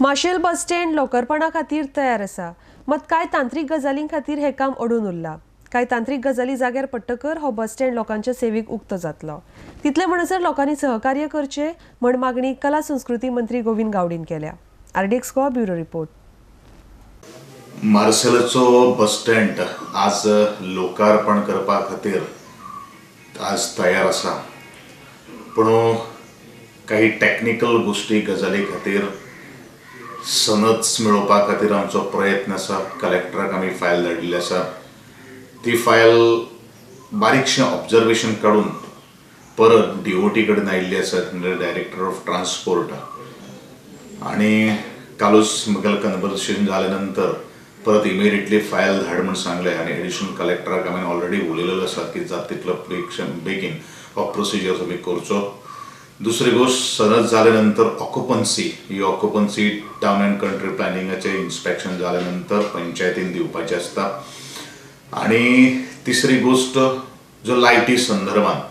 Marcel bus stand लोकार्पणा खातीर तयार आसा, मात कांय तांत्रीक गजालीं खातीर हें काम अडून उरलां. कांय तांत्रीक गजाली जाग्यार पडटकर हो बस स्टँड लोकांच्या सेवेक उक्तो जातलो. तितले म्हणसर लोकांनी सहकार्य करचें म्हण मागणी कला संस्कृती मंत्री गोविंद गावडीन केल्या. RDX Goa bureau report. मार्सेलचो bus stand आज लोकार्पण करपा खातीर आज तयार आसा, पूण काही टॅक्निकल गोश्टी गजाली खातीर सनद मेळोवपा खातीर आमचो प्रयत्न आसा. कलेक्टराक आमी फायल धाडिल्ली आसा, ती फायल बारीकशें ऑब्जर्वेशन काडून परत DOT कडेन आयिल्ली आसा, म्हणजे डायरेक्टर ऑफ ट्रान्सपोर्ट. आनी कालूच म्हगेलें कन्वर्सेशन जाले नंतर परत इमिडिएटली फायल धाड म्हूण सांगलें आनी एडिशनल कलेक्टराक आमी ऑलरेडी उलयलेलो आसा की जाता तितलो बेगीन हो प्रोसिजर आमी करचो. दुसरी गोश्ट, सनद जाले नंतर ऑक्युपन्सी, ही ऑक्युपन्सी टावन अँड कंट्री प्लॅनिंगाचें इन्स्पेक्शन जाले नंतर पंचायतीन दिवपाचें आसता. आनी तिसरी गोश्ट, जो लायटी संदर्भान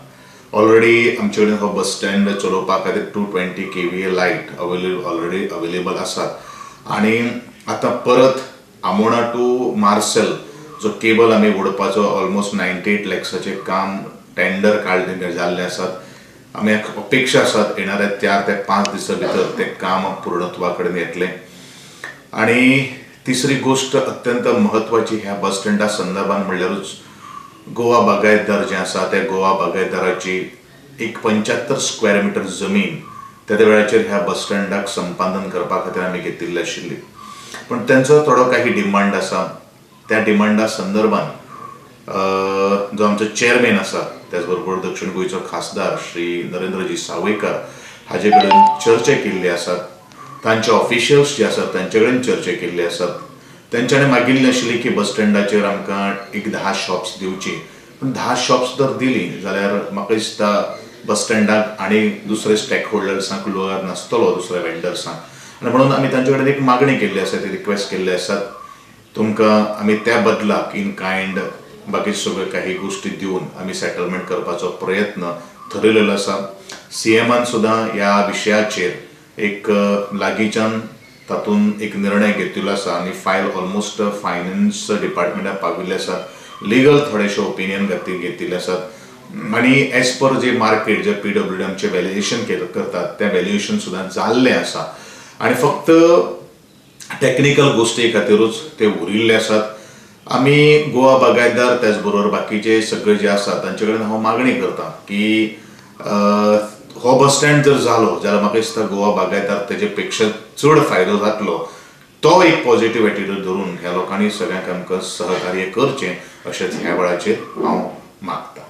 ऑलरेडी आमचे कडेन हो बस स्टँड चलोवपा खातीर 220 kVA light already available आसात. आनी आतां परत आमोणा टू मार्सेल जो केबल आमी ओडपाचो ऑलमोस्ट 98 लॅक्साचें काम टेंडर काडलें जाल्लें आसात. आमी अपेक्षा आसात येणाऱ्या 4 ते 5 दिसां भितर तें काम पूर्णत्वा कडेन येतलें. आनी तिसरी गोश्ट अत्यंत म्हत्वाची ह्या बस स्टँडा संदर्भान म्हणल्यारूच गोवा बागायतदार जें आसा त्या गोवा बागायतदाराची एक 75 स्क्वेअर मिटर जमीन त्या वेळाचेर ह्या बस स्टँडाक संपादन करपा खातीर आमी घेतिल्ली आशिल्ली, पूण तेंचो थोडो काही डिमांड आसा. त्या डिमांडा संदर्भान जो आमचो चेअरमॅन आसा त्याच बरोबर दक्षिण गोंयचो खासदार श्री नरेंद्रजी सावयकार हाजे कडेन चर्चा केल्ली आसात, तांचे ऑफिशियल्स जे आसात तांचे कडेन चर्चा केल्ली आसात. तेंच्यांनी मागिल्ली आशिल्ली की बस स्टँडाचेर आमकां एक 10 शॉप्स दिवची, पूण 10 शॉप्स जर दिली जाल्यार म्हाका दिसता बस स्टँडाक आनी दुसरे स्टेक होल्डर्सांक लुगार नासतलो, दुसऱ्या वेंडर्सांक. आनी म्हणून आमी तांचे कडेन एक मागणी केल्ली आसा, ती रिक्वेस्ट केल्ली आसात, तुमकां आमी त्या बदलाक इन कायंड बाकी सगळ्यो काही गोश्टी दिवन आमी सेटलमेंट करपाचो प्रयत्न थरयलेलो आसा. CMान सुद्दां ह्या विशयाचेर एक लागींच्यान तातूंत एक निर्णय घेतिल्लो आसा आनी फायल ऑलमोस्ट फायनान्स डिपार्टमेंटाक पाविल्ले आसात. लिगल थोडेशे ओपिनियन घेतिल्ले आसात आनी एज पर जे मार्केट जे PWD आमचें व्हॅल्युएशन करतात तें व्हॅल्युएशन सुद्दां जाल्लें आसा आनी फक्त टॅक्निकल गोश्टी खातीरूच ते उरिल्ले आसात. आमी गोवा बागायतदार त्याच बरोबर बाकीचे सगळे जे आसात तांचे कडेन हांव मागणी करता की हो बस स्टँड जर जालो जाल्यार म्हाका दिसता गोवा बागायतदार तेजे पेक्षा चड फायदो जातलो. तो एक पॉझिटिव्ह एटिट्यूड धरून ह्या लोकांनी सगळ्यांक आमकां सहकार्य करचें अशेंच ह्या वेळाचेर हांव मागता.